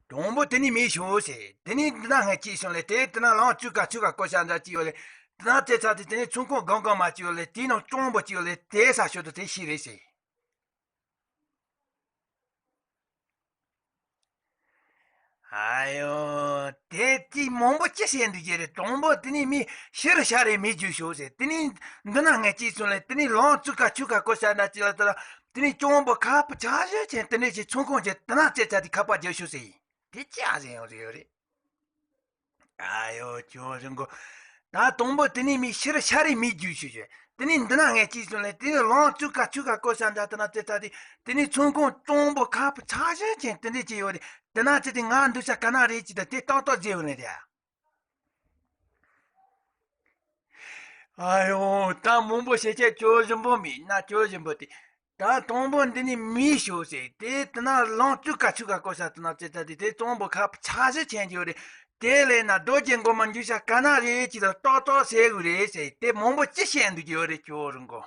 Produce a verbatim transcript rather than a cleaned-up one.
གྲོང་པོ་དེ་ནི་མི་ཤོག་ཟེར། དེ་ནི་འདི་ན་ངས་ཅི་སོང་ལས་དེ་དེ་ན་ལང་ཚུགས་ཀ་ཚུགས་ཀ་ཀོ་ཤ་འདྲ་ཅི་ཡོད་ལས། དེ་ན་ཙེ་ཚ་དེ་དེ་ནི་ཚོང་ཁང་གང་གང་མ་ཅི་ཡོད་ལས། དེ་ནང་གྲོང་པོ་ཅི་ཡོད་ལས། དེ་ས་ཤོད་དུ་དེ་ཤི་རེད་ཟེར། ཨ་ཡོ། དེ་ཅི་མང་པོ་ཅི་བཤད་འདུག་ཀྱི་རེད། གྲོང་པོ་དེ་ནི་མི་ཤི་རུ་ཤ་རེ་མི་རྒྱུ་ཤོག་ཟེར། དེ་ནི་འདི་ན་ངས་ཅི་སོང་ལས་དེ་ནི་ལང་ཚུགས་ཀ་ཚུགས་ཀ་ཀོ་ཤ་འདྲ་ཅི་ལ་དེ་ལ། དེ་ནི་གྲོང་པོ་ཁ་པ་ཆ་ཤོད་ཅན་དེ་འདྲས་ཅི་ཚོང་ཁང་ཅན་དེ་ན་ཙེ་ཚ་དེ་ཁ་པ་རྒྱུ་ཤོག་ཟེར། དེ་ཅི་ཨ་ཟེར་ཡོང་ཟེར་ཡོད་རེད། ཨ་ཡོ་ཅོ་རི་མགོ། ད་དང་པོ་དེ་ནི་མི་ཤི་རུ་ཤ་རེ་མི་རྒྱུ་ཤོད་ཤོད། དེ་ནི་འདི་ན་ངས་ཅི་སོང་ལས་དེ་ནི་ལང་ཚུགས་ཀ་ཚུགས་ཀ་ཀོ་ཤ་འདྲ་དེ་ན་ཙེ་ཚ་དེ། དེ་ནི་ཚོང་ཁང་གྲོང་པོ་ཁ་པ་ཆ་ཤོད་ཅན་དེ་འདྲས་ཅི་ཡོད་རེད། དེ་ན་ཙེ་དེ་ང་འདུག་ས་ག་ན་རེད་ཅི་ད་དེ་ཏག་ཏག་ཟེར་ཡོད་ནི་རེད། ཨ་ཡོ། ད་མང་པོ་བཤད་ཆེད་ཅོ་རི་མགོ་མི་ན་ཅོ་རི་མགོ་དེ། ད་དང་པོ་འདི་ནི་མི་ཤོག་ཟེར། དེ་དེ་ན་ལང་ཚུགས་ཀ་ཚུགས་ཀ་ཀོ་ཤ་དེ་ན་ཙེ་ཚ་དེ་དེ་གྲོང་པོ་ཁ་པ་ཆ་ཤོད་ཅན་གྱི་ཡོད་རེད། དེ་ལས་ན་རྡོ་རྗེ་མགོ་མ་འཇུ་ཤ་ག་ན་རེད་ཅི་ད་ཏག་ཏག་ཟེར་གི་རེད་ཟེར། དེ་མང་པོ་ཅི་བཤད་འདུག་ཀྱི་ཡོད་རེད་ཅོ་རི་མགོ།